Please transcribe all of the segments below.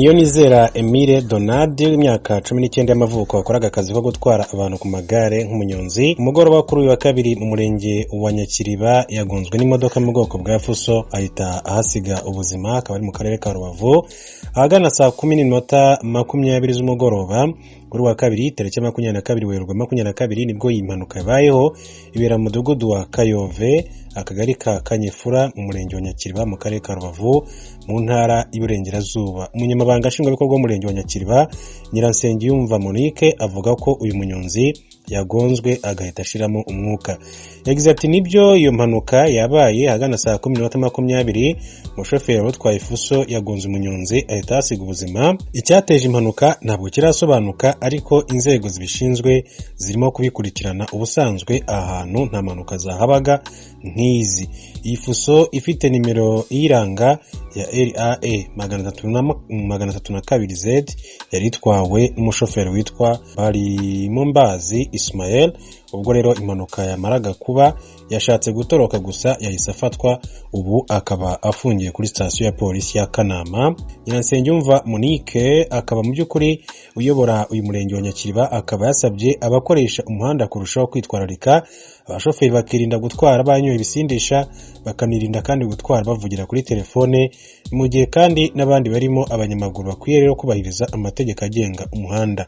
Niyonizera Emile Donadi w'imyaka 19 y'amavuko wakoraga akazi ko gutwara abantu ku magare nk'umunyonzi, umugoroba kuri uyu wa kabiri mu murenge wa Nyakiriba yagonzwe n'imodoka mu bwoko bwa fuso, ahita ahasiga ubuzima. Akaba ari mu karere ka Rubavu, ahagana saa 10:20 z'umugoroba kuri wa kabiri, tariki 22 Werurwe 22, nibwo iyi mpanuka yabayeho, ibera mu mudugudu wa Kayove, akagari ka Kanyefura, mu murenge wa Nyakiriba, mu karere ka Rubavu, mu ntara y'Iburengerazuba. Umunyamabanga nshingwabikorwa w'umurenge wa Nyakiriba, Nyiransengiyumva Monique, avuga ko uyu munyonzi yagonzwe agahita ashiramo umwuka. Yagize ati: "Nibyo, iyo mpanuka yabaye ahagana saa 10:20. Umushoferi utwaye fuso yagonze umunyonzi, ahita ahasiga ubuzima. Icyateje impanuka ntabwo kirasobanuka, ariko inzego zibishinzwe zirimo kubikurikirana. Ubusanzwe aha hantu nta mpanuka zahabaga nk'izi." Iyi fuso ifite nimero iyiranga ya RAE 302 Z yari itwawe n'umushoferi witwa Barimombazi Ismael. Ubwo rero impanuka yamaraga kuba, yashatse gutoroka, gusa yahise afatwa, ubu akaba afungiye kuri sitasiyo ya polisi ya Kanama. Nyiransengiyumva Monique, akaba mu by'ukuri uyobora uyu murenge wa Nyakiriba, akaba yasabye abakoresha umuhanda kurushaho kwitwararika, abashoferi bakirinda gutwara banyoye ibisindisha, bakanirinda kandi gutwara bavugira kuri telefone, mu gihe kandi n'abandi barimo abanyamaguru bakwiye rero kubahiriza amategeko agenga umuhanda.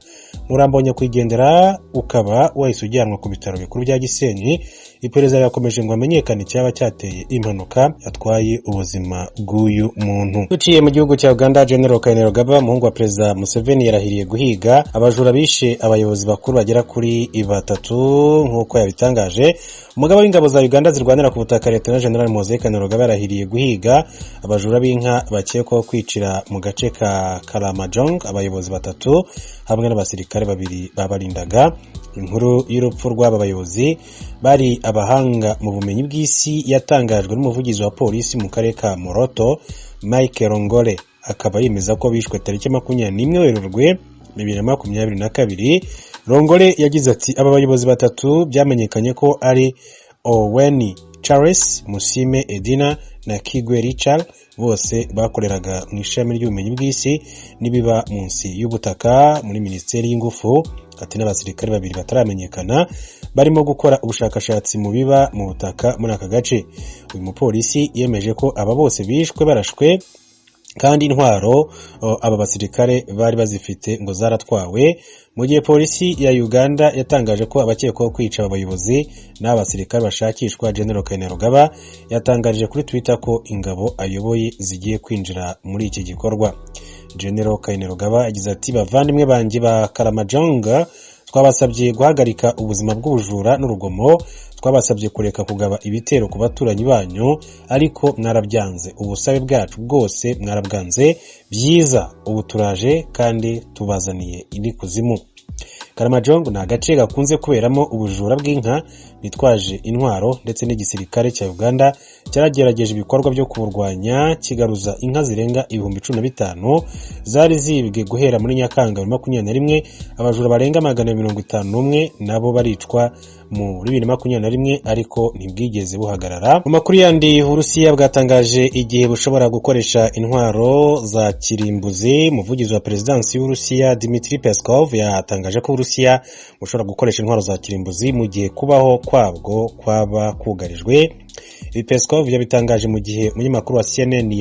Umurambo wa nyakwigendera ukaba wahise ujyanwa ku bitaro bikuru bya Gisenyi. Iperereza rirakomeje ngo hamenyekane icyaba cyateye impanuka yatwaye ubuzima bw'uyu muntu. Duciye mu gihugu cya Uganda, General Kainerugaba, umuhungu wa Perezida Museveni, yarahiriye guhiga abajura bishe abayobozi bakuru bagera kuri batatu, nk'uko yabitangaje. Umugaba w'ingabo za Uganda zirwanira ku butaka, Lieutenant General Muhoozi Kainerugaba, yarahiriye guhiga abajura b'inka bakekwaho kwicira mu gace ka Karamajong abayobozi batatu hamwe n'abasirikare babiri babarindaga. Inkuru y'urupfu rw'aba bayobozi bari abahanga mu bumenyi bw'isi yatangajwe n'umuvugizi wa polisi mu karere ka Moroto, Mike Longole, akaba yemeza ko bishwe tariki 21 Werurwe 2022. Longole yagize ati: "Aba bayobozi batatu byamenyekanye ko ari Oweni Charles, Musime Edina na Kigwe Richard, bose bakoreraga mu ishami ry'ubumenyi bw'isi n'ibiba munsi y'ubutaka muri minisiteri y'ingufu." Ati: "N'abasirikare babiri bataramenyekana barimo gukora ubushakashatsi mu biba mu butaka muri aka gace." Uyu mupolisi yemeje ko aba bose bishwe barashwe, kandi intwaro aba basirikare bari bazifite ngo zaratwawe, mu gihe polisi ya Uganda yatangaje ko abakekwaho kwica aba bayobozi n'aba basirikare bashakishwa. General Kainerugaba yatangarije kuri Twitter ko ingabo ayoboye zigiye kwinjira muri iki gikorwa. General Kainerugaba yagize ati: "Bavandimwe banjye ba Karamajong, twabasabye guhagarika ubuzima bw'ubujura n'urugomo, twabasabye kureka kugaba ibitero ku baturanyi banyu, ariko mwarabyanze. Ubusabe bwacu bwose mwarabwanze. Byiza, ubu turaje kandi tubazaniye indi kuzimu." Karamajong ni agace gakunze kuberamo ubujura bw'inka bitwaje intwaro, ndetse n'igisirikare cya Uganda cyaragerageje ibikorwa byo kuburwanya, kigaruza inka zirenga 15,000 zari zibwe guhera muri Nyakanga 2021. Abajura barenga 251 nabo baricwa muri 2021, ariko ntibwigeze buhagarara. Mu makuru yandi, Uburusiya bwatangaje igihe bushobora gukoresha intwaro za kirimbuzi. Umuvugizi wa perezidansi y'Uburusiya, Dmitry Peskov, yatangaje ko Uburusiya bushobora gukoresha intwaro za kirimbuzi mu gihe kubaho kwabwo kwaba kugarijwe. Ibi Peskov yabitangaje mu gihe umunyamakuru wa CNN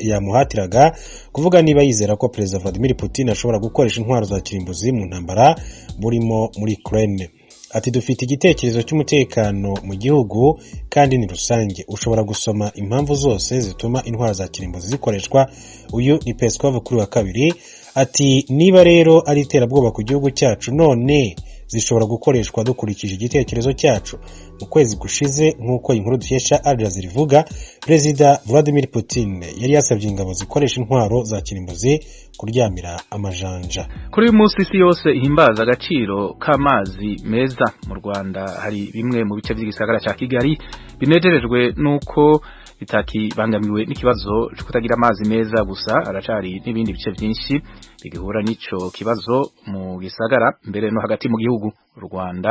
yamuhatiraga kuvuga niba yizera ko Perezida Vladimir Putin ashobora gukoresha intwaro za kirimbuzi mu ntambara burimo muri Ukraine. Ati: "Dufite igitekerezo cy'umutekano mu gihugu kandi ni rusange. Ushobora gusoma impamvu zose zituma intwaro za kirimbuzi zikoreshwa." Uyu ni Peskov kuri wa kabiri. Ati: "Niba rero ari iterabwoba ku gihugu cyacu, none zishobora gukoreshwa dukurikije igitekerezo cyacu." Mu kwezi gushize, nk'uko inkuru dukesha Al Jazeera ivuga, Perezida Vladimir Putin yari yasabye ingabo zikoresha intwaro za kirimbuzi kuryamira amajanja. Kuri uyu munsi isi yose ihimbaza agaciro k'amazi meza, mu Rwanda hari bimwe mu bice by'igisagara cya Kigali binejerejwe nuko bitakibangamiwe n'ikibazo cyo kutagira amazi meza. Gusa aracari n'ibindi bice byinshi bigihura n'ico kibazo mu gisagara, mbere no hagati mu gihugu. U Rwanda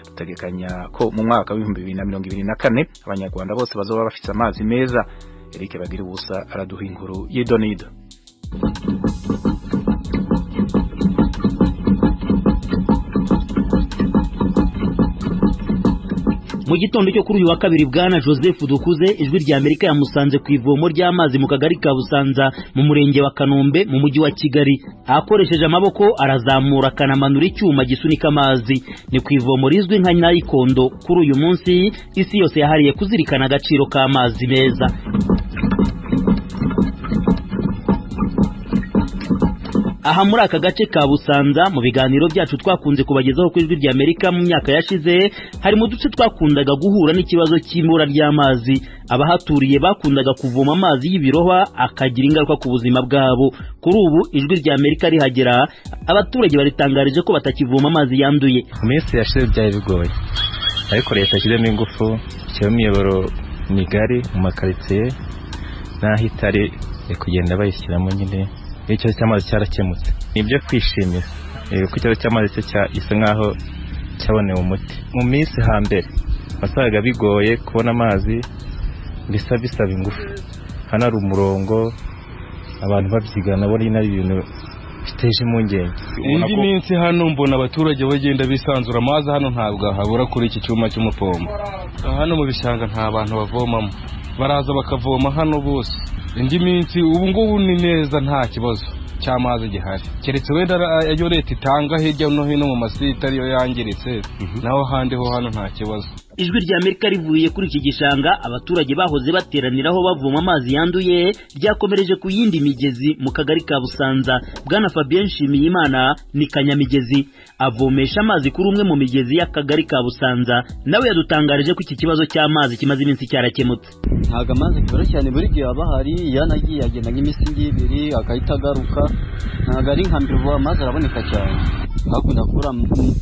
rutegekanya ko mu mwaka wa 2024 abanyarwanda bose bazoba bafite amazi meza. Eric Bagira ubusa araduha inkuru y'idonido. Mu gitondo cyo kuri uyu wa kabiri, Bwana Joseph Dukuze, Ijwi rya Amerika yamusanze ku ivomo ry'amazi mu kagari ka Busanza mu murenge wa Kanombe mu mujyi wa Kigali. Akoresheje amaboko arazamura akanamanura icyuma gisunika amazi. Ni ku ivomo rizwi nka Nayikondo. Kuri uyu munsi isi yose yahariye kuzirikana agaciro k'amazi meza. Aha muri aka gace ka Busanza, mu biganiro byacu twakunze kubagezaho ku Ijwi rya Amerika mu myaka yashize, hari mu duce twakundaga guhura n'ikibazo cy'ibura ry'amazi. Abahaturiye bakundaga kuvoma amazi y'ibirohwa akagira ingaruka ku buzima bwabo. Kuri ubu Ijwi rya Amerika rihagera, abaturage baritangarije ko batakivoma amazi yanduye. Mu minsi yashize byari bigoye, ariko leta yashyizemo ingufu, ishyiramo imiyoboro migari mu makaritsiye n'aho itari kugenda bayishyiramo nyine. Ikibazo cy'amazi cyarakemutse, ni ibyo kwishimira kuko ikibazo cy'amazi cyo gisa nk'aho cyabonewe umuti. Mu minsi hambere wasangaga bigoye kubona amazi, bisa bisaba ingufu. Hano hari umurongo, abantu babyigana, bo ari ibintu biteje impungenge. Indi minsi hano mbona abaturage bagenda bisanzura, amazi hano ntabwo habura kuri iki cyuma cy'umupombo. Hano mu bishanga nta bantu bavomamo, baraza bakavoma hano bose. Indi minsi ubu ngubu ni neza, nta kibazo cy'amazi gihari, keretse wenda ayo leta itanga hirya no hino mu masite ariyo yangiritse, naho handi ho hano nta kibazo. Ijwi rya Amerika rivuye kuri iki gishanga abaturage bahoze bateraniraho bavoma amazi yanduye, ryakomereje ku yindi migezi mu kagari ka Busanza. Bwana Fabien Nshimiyimana ni kanyamigezi, avomesha amazi kuri umwe mu migezi y'akagari ka Busanza. Nawe yadutangarije ko iki kibazo cy'amazi kimaze iminsi cyarakemutse. Ntabwo amazi kibura cyane, buri gihe aba ahari. Yanagiye agenda nk'iminsi ngibiri agahita agaruka, ntabwo ari nka mbere. Ubu amazi araboneka cyane. Hakunda kubura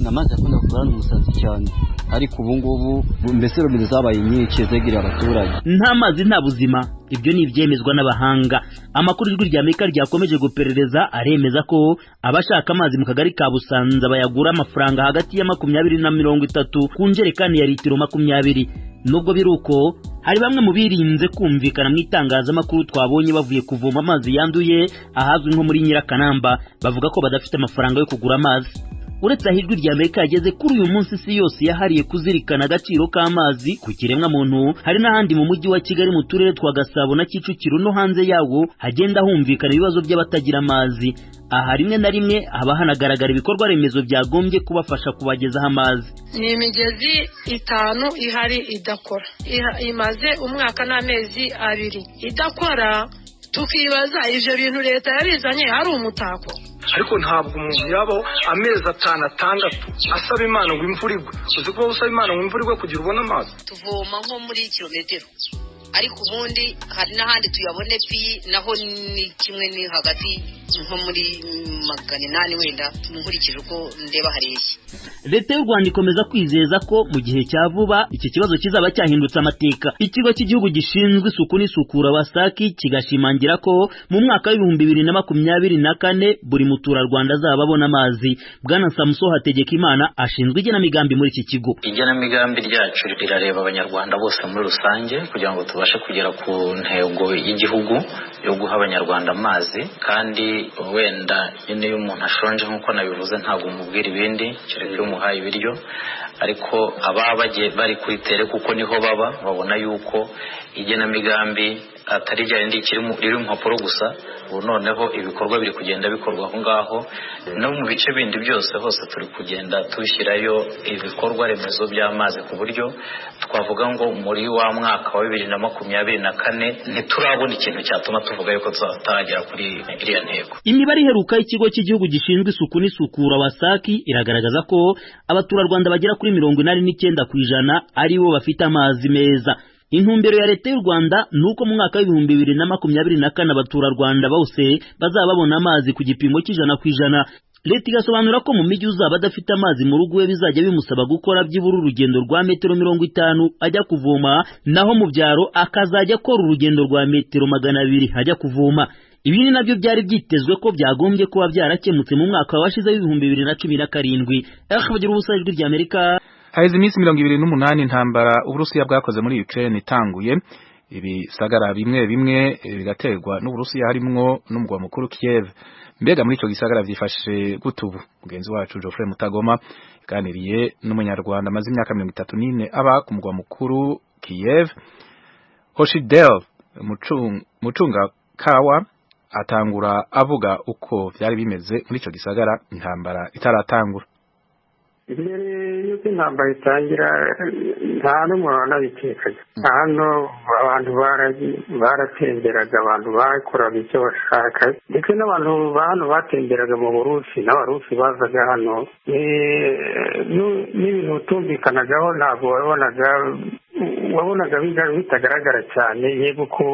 amazi, akunda kubura umusatsi cyane, ariko ubu ngubu mbese robine zabaye nyinshi zegereye abaturage. Nta mazi nta buzima, ibyo ni ibyemezwa n'abahanga. Amakuru Ijwi rya Amerika ryakomeje guperereza aremeza ko abashaka amazi mu kagari ka Busanza bayagura amafaranga hagati ya 20 na 30 ku njerekani ya litiro 20. Nubwo biri uko, hari bamwe mu birinze kumvikana mu itangazamakuru twabonye bavuye kuvoma amazi yanduye ahazwi nko muri Nyirakanamba, bavuga ko badafite amafaranga yo kugura amazi. Uretse aho Ijwi rya Amerika yageze kuri uyu munsi isi yose yahariye kuzirikana agaciro k'amazi ku kiremwa muntu, hari n'ahandi mu mujyi wa Kigali mu turere twa Gasabo na Kicukiro no hanze yawo hagenda humvikana ibibazo by'abatagira amazi. Aha rimwe na rimwe haba hanagaragara ibikorwa remezo byagombye kubafasha kubagezaho amazi. Ni imigezi 5 ihari idakora, imaze umwaka n'amezi 2 idakora. Tukibaza ibyo bintu leta yabizanye ari umutako. Ariko ntabwo umuntu yabaho amezi 5 6 asaba Imana ngo imvura igwe. Uzi kuba usaba Imana ngo imvura igwe kugira ubone amazi? Tuvoma nko muri kilometero, ariko ubundi hari n'ahandi tuyabone pi, naho ni kimwe, ni hagati nko muri 800 wenda, nkurikije uko ndeba hareshya. Leta y'u Rwanda ikomeza kwizeza ko mu gihe cya vuba iki kibazo kizaba cyahindutse amateka. Ikigo cy'igihugu gishinzwe isuku n'isukura WASAC kigashimangira ko mu mwaka wa 2024 buri muturarwanda azaba abona amazi. Bwana Samson Hategekimana ashinzwe igenamigambi muri iki kigo. Igenamigambi ryacu rirareba abanyarwanda bose muri rusange kugira ngo tubashe kugera ku ntego y'igihugu yo guha abanyarwanda amazi. Kandi wenda nyine iyo umuntu ashonje nk'uko nabivuze ntabwo umubwira ibindi kereka iyo umuhaye ibiryo, ariko ababa bari kuri tere kuko niho baba babona yuko igenamigambi atari rya rindi riri mu mpapuro gusa. Ubu noneho ibikorwa biri kugenda bikorwa aho ngaho no mu bice bindi byose, hose turi kugenda tushyirayo ibikorwa remezo by'amazi, ku buryo twavuga ngo muri wa mwaka wa 2024 ntiturabona ikintu cyatuma tuvuga yuko tutaragera kuri iriya ntego. Imibare iheruka y'ikigo cy'igihugu gishinzwe isuku n'isukura WASAC iragaragaza ko abaturarwanda bagera kuri 89% aribo bafite amazi meza. Intumbero ya leta y'u Rwanda nuko mu mwaka wa 2024 abaturarwanda bose bazaba babona amazi ku gipimo 100%. Leta igasobanura ko mu mijyi uzaba adafite amazi mu rugo we bizajya bimusaba gukora byibura urugendo rwa metero 50 ajya kuvoma, naho mu byaro akazajya akora urugendo rwa metero 200 ajya kuvoma. Ibi ni nabyo byari byitezwe ko byagombye kuba byarakemutse mu mwaka washize 2017. Bagira ubusa, Ijwi rya Amerika. Haheze iminsi 28 intambara Uburusiya bwakoze muri Ukraine itanguye. Ibisagara bimwe bimwe bigaterwa n'Uburusiya harimwo n'umugwa mukuru Kiev. Mbega muri ico gisagara vyifashe gute ubu? Mugenzi wacu Geoffrey Mutagoma yaganiriye n'umunyarwanda amaze imyaka 34 aba ku mugwa mukuru Kiev, Hoshidel Mucunga Kawa. Atangura avuga uko vyari bimeze muri ico gisagara intambara itaratangura. Mbere y'uko intambara itangira, nta n'umuntu wanabikekaga. Hano abantu baratemberaga, abantu bakoraga icyo bashaka, ndetse n'abantu ba hano batemberaga mu Burusi, n'Abarusi bazaga hano. N'ibintu utumvikanagaho ntabwo wabonaga bitagaragara cyane. Yego, ku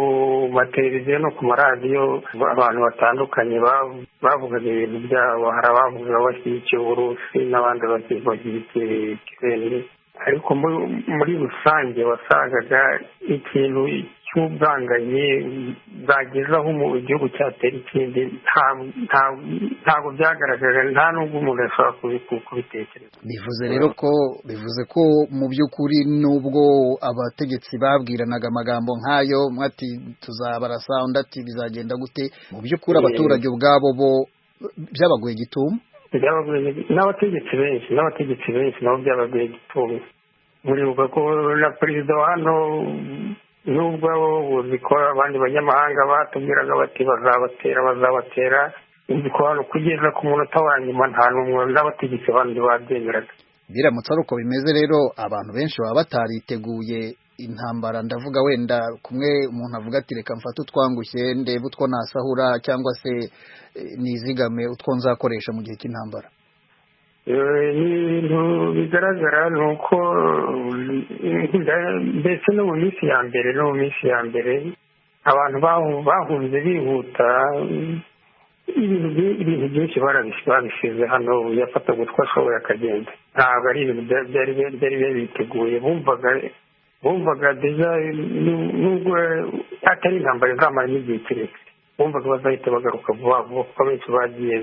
mateleviziyo no ku maradiyo abantu batandukanye bavugaga ibintu byabo. Hari abavugaga bashyigikiye Uburusi n'abandi bashyigikiye Ukraine, ariko muri rusange wasangaga ikintu cy'ubwanganyi bwageze aho igihugu cyatera ikindi ntabwo byagaragaraga, nta n'ubwo umuntu yashobora kubitekereza. Bivuze rero ko, bivuze ko mu by'ukuri nubwo abategetsi babwiranaga amagambo nk'ayo, umwe ati tuzabarasa, undi ati bizagenda gute, mu by'ukuri abaturage ubwabo bo byabaguye gitumo. N'abategetsi benshi nabo byabaguye gitumo. Muribuka ko na perezida wa hano, nubwo uzi ko abandi banyamahanga batubwiraga bati bazabatera, bazabatera, uzi ko hano kugeza ku munota wa nyuma nta n'umwe n'abategetsi bandi babyemeraga. Biramutse ari uko bimeze rero, abantu benshi baba batariteguye intambara. Ndavuga wenda kumwe umuntu avuga ati reka mfate utwangushye, ndebe utwo nasahura, cyangwa se nizigame utwo nzakoresha mu gihe cy'intambara. Ni ibintu bigaragara, ni uko mbese no mu minsi ya mbere abantu bahunze bihuta. Ibintu byinshi barabisize hano, yafataga utwo ashoboye akagenda. Ntabwo ari ibintu byari biteguye. Bumvaga déjà nubwo atari intambara izamara n'igihe kirekire, bumvaga bazahita bagaruka vuba vuba, kuko abenshi bagiye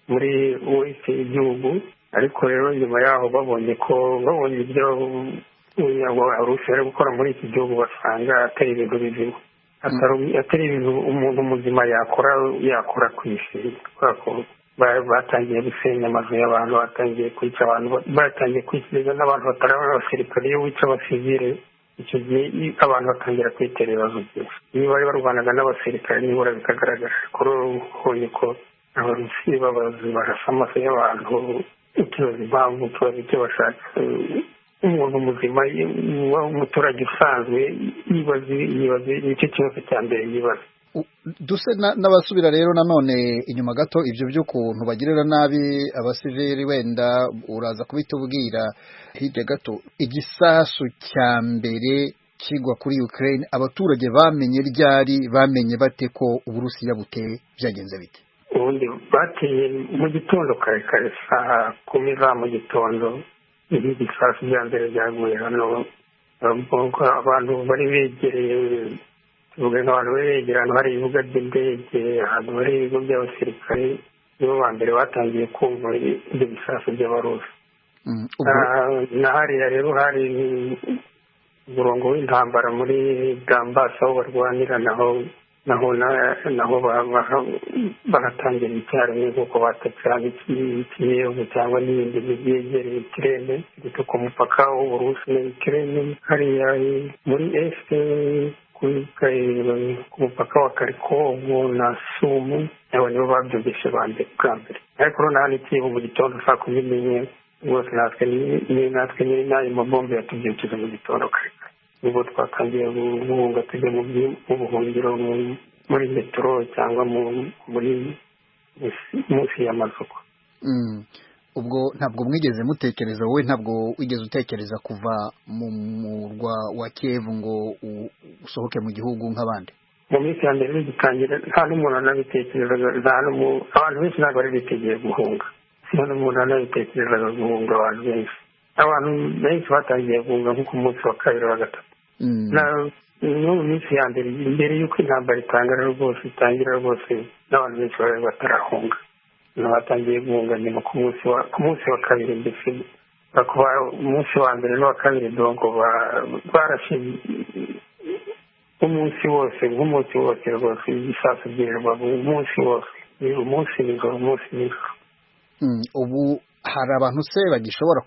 muri wese igihugu. Ariko rero nyuma yaho babonye ko babonye ibyo Uburusiya ari gukora muri iki gihugu, basanga atari ibintu bizima, atari ibintu umuntu muzima yakora ku isi, kubera ko batangiye gusenya amazu y'abantu, batangiye kwica abantu, batangiye kwica n'abantu batari abasirikare. Iyo wica abasivile, icyo gihe abantu batangira kwitera ibibazo byinshi. Niba bari barwanaga n'abasirikare nibura bikagaragara, kuri ubu ubonye ko Abarusi babazi barasa amaso y'abantu, ukibaza impamvu, ukibaza icyo bashaka. Umuntu muzima, umuturage usanzwe, yibaza, nicyo kibazo cya mbere yibaza. Duse n'abasubira rero nanone inyuma gato, ibyo by'ukuntu bagirira nabi abasivili wenda uraza kubitubwira hirya gato. Igisasu cya mbere kigwa kuri Ukraine, abaturage bamenye ryari? Bamenye bate ko Uburusiya buteye? Byagenze bite? Ubundi bateye mu gitondo kare kare, saa 10 za mu gitondo, ibi bisasu bya mbere byaguye hano. Abantu bari begereye, tuvuge nk'abantu bari begereye ahantu hari ibibuga by'indege, ahantu hari ibigo by'abasirikare, nibo ba mbere batangiye kumva ibyo bisasu by'Abarusi. Na hariya rero hari umurongo w'intambara muri Donbass aho barwanira, naho baratangira icyarimwe, nk'uko batatse Kiyevu cyangwa n'ibindi mijyi yegereye Ukraine, ku mupaka w'Uburusi na Ukraine, hariya muri est ku mupaka wa Kharkov na Sumu, abo nibo babyumvise bwa mbere. Ariko noneho hano Kiyevu mu gitondo saa 11 rwose, natwe nyine n'ayo mabombe yatubyukije mu gitondo kare, nibwo twatangiye guhunga tujya mu buhungiro, muri metero cyangwa muri munsi y'amazu. Ubwo ntabwo mwigeze mutekereza, wowe ntabwo wigeze utekereza kuva mu murwa wa Kiev ngo usohoke mu gihugu nk'abandi? Mu minsi ya mbere bigitangira nta n'umuntu anabitekerezaga. Abantu benshi ntabwo bari biteguye guhunga, nta n'umuntu anabitekerezaga guhunga. Abantu benshi batangiye guhunga nko ku munsi wa kabiri, wa gatatu. No mu minsi ya mbere, mbere y'uko intambara itangira rwose, n'abantu benshi bari batarahunga. Batangiye guhunga nyuma ku munsi wa kabiri, mbese umunsi wa mbere n'uwa kabiri. Donc barashe Nk'umunsi wose, nk'umunsi wose rwose, ibisasu byirirwa umunsi wose, umunsi nijoro, umunsi nijoro. Ubu hari abantu se bagishobora